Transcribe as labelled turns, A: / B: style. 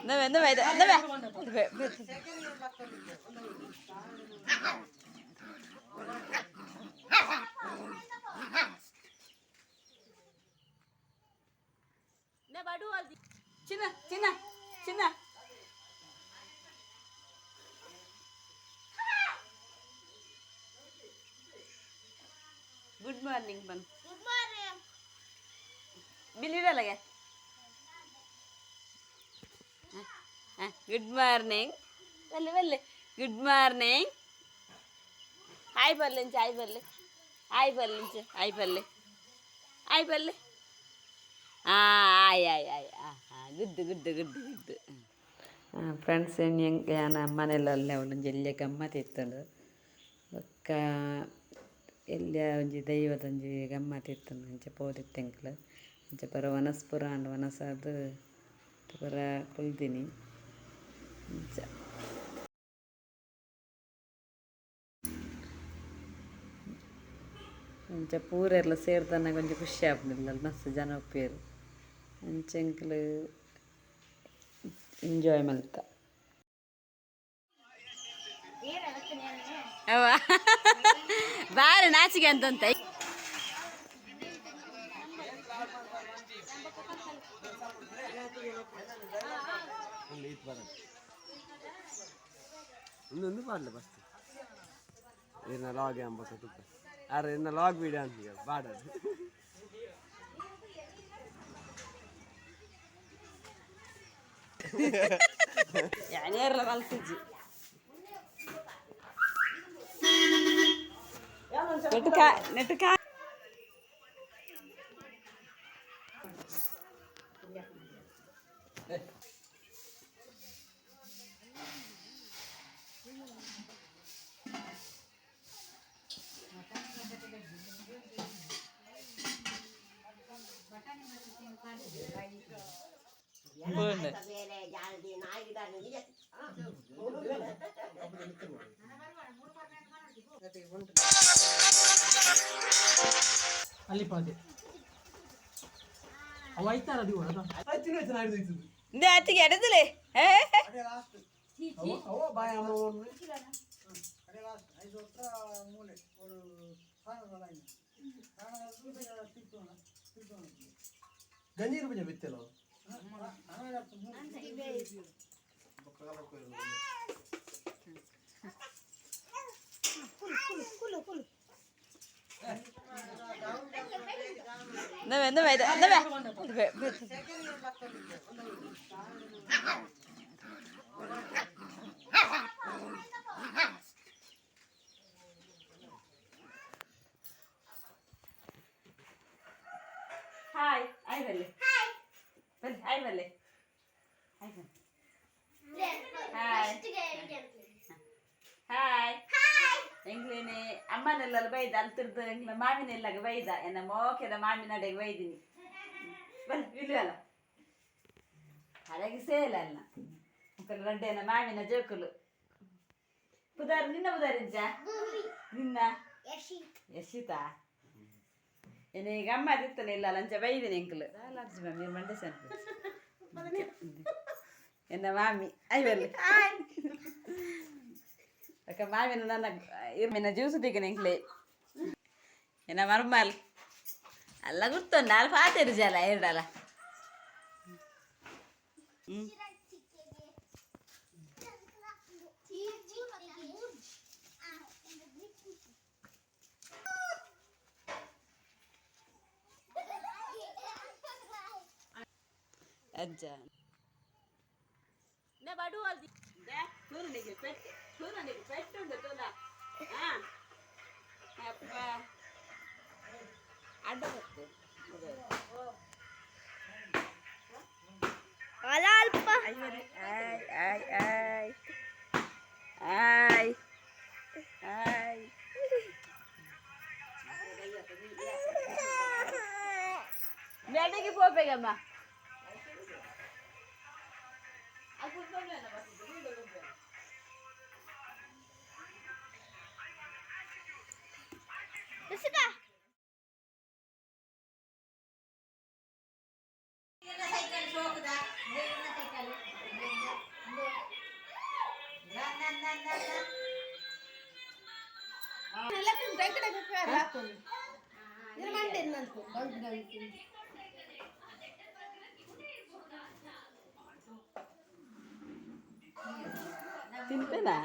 A: ನವೆ ನವೆ. ಚಿನ್ನ ಚಿನ್ನ ಚಿನ್ನ. ಗುಡ್ ಮಾರ್ನಿಂಗ್ ಬನ್. ಬಿಲ್ಲಿಡಲ್ಲಗೆ. ಗುಡ್ ಮಾರ್ನಿಂಗ್ ಬಲ್ಲೆ ಬಲ್ಲೆ. Good morning. ಹಾಯ್ ಬರ್ಲಿಂಚ, ಹಾಯ್ ಬರ್ಲಿ, ಹಾಯ್ ಬರ್ಲಿಂಚ, ಹಾಯ್ ಬರ್ಲಿ, ಹಾಯ್ ಬರ್ಲಿ. ಆಯ್ ಆಯ್ ಆಯ್. ಹಾಂ, good good good good. Friends, ಯಾನ ಮನೆಯಲ್ಲ ಒಂಜಿ ಎಲ್ಯ ಗಮ್ಮತ್ ಇತ್ತುಂಡು. ಬೊಕ್ಕ ಎಲ್ಯ ಒಂಜಿ ದೈವದ ಒಂಜಿ ಗಮ್ಮತ್ ಇತ್ತುಂಡು. ಅಂಚ ಪೋದಿತ್ತೆ ಎಂಕ್ಲು. ಅಂಚ ಪೂರ ವನಸ್ ಪೂರ ಆಂಡ್. ವನಸಾದ್ ಪೂರ ಕುಲ್ದಿನಿ ಅಂಚ. ಅಂಚ ಪೂರೆರ್ಲ ಸೇರ್ದನಗ ಒಂಜಿ ಖುಷಿ ಆಪುಂಡು. ಮಸ್ತ್ ಜನ ಉಪ್ಪುವೆರ್. ಅಂಚ ಎಂಕ್ಲು ಎಂಜಾಯ್ ಮಲ್ತ. ಅವ ಬಾರಿ ನಾಚಿಗೆ ಅಂತಂತ.
B: ಒಂದೊಂದು ಪಾಡ್ಲೆ ಫಸ್ಟ್. ಏನ ಲಾಗ್ ಎಂಬ ತುಪ್ಪ ಅರೆ ಎನ್ನ ಲಾಗ್ ವೀಡಿಯೋ ಅಂತ ಬಾಡದು.
A: يعني ಏರ್ಲ ಮಲ್ತಿಜ್ಜಿ. ನೆಟ್ ಕಾ ನೆಟ್ ಕಾ.
C: ಅಲ್ಲಿ ಪಾದೆ ಅವ ಐತಾರ ದಿವ.
A: ಅತ್ತಿಗೆ ಎಡದಲೆ.
B: ಬಾಯ್ ಅಮ್ಮ. ಗಂಜಿ ಪಂಜ ಬಿತ್ತಲ್ಲ.
A: ನವೆ ನವೆ ನವೆ. ಹಾಯ್ ಹಾಯ್ ಬಲ್ಲೆ ಬಲ್ಲೆ. ಹಾಯ್ ಬಲ್ಲೆ, ಹಾಯ್ ಬಲ್ಲೆ. Hi hi. ಎಂಕ್ಲೇನೆ ಅಮ್ಮನೆಲ್ಲ ಬೈದ ಅಲ್ತಿರ್ದು. ಎಂಕ್ಲ ಮಾಮಿನೆಲ್ಲಾಗ ಬೈದ. ಎನ್ನ ಮೋಕೆದ ಮಾಮಿನಡೆಗೆ ಬೈದಿನಿ. ಬನ್ನಿ ಇಲ್ಲಿ ಅಲ್ಲ ಹಳಗೆ ಸೇಲ ಅಲ್ಲ ಮುಕ್ಕಲು ರಡ್ಡೇನ ಮಾಮಿನ ಜೋಕುಲು. ಪುದಾರ್ ನಿನ್ನ ಪುದಾರಿಂಚ ನಿನ್ನ ಯಶಿತಾ ಏನೇ ಈಗ ಅಮ್ಮ ದಿತ್ತನೆ ಇಲ್ಲ ಲಂಚ ಬೈದಿನಿ ಎಂಕ್ಲು. మీరు ಮಂಡೆ ಎನ್ನ ಮಾಮಿ ಐವಲ್ಲಿ ಅಕ್ಕ ಮಾಮಿನ ನನ್ನ ಇರ್ಮಿನ ಜ್ಯೂಸ್ ದಿಗನ ಎಂಕ್ಲೆ. ಎನ್ನ ಮರ್ಮಲ್ ಅಲ್ಲ ಗುರ್ತುಂಡ. ಅಲ್ಲ ಪಾತೆರು ಜಲ ಎರಡಲ್ಲ. ಹ್ಮ್ ಅಜ್ಜ ನೆ ಬಡು ಅಲ್ದಿ ತೂನು ನಿಗೆ ಪೆಟ್ಟು, ತೂನು ನಿಗೆ ಪೆಟ್ಟುಂಡು ತೂಲ. ಹಾ ಅಪ್ಪ ಅಡ್ಡ ಬತ್ತು.
D: ಅಲ್ಪ.
A: ಆಯ್ ಆಯ್ ಆಯ್ ಆಯ್ ಆಯ್. ಬೆಳಗ್ಗೆ ಪೋಪೆಗಮ್ಮ. ತಿನ್ಪೇನಾ?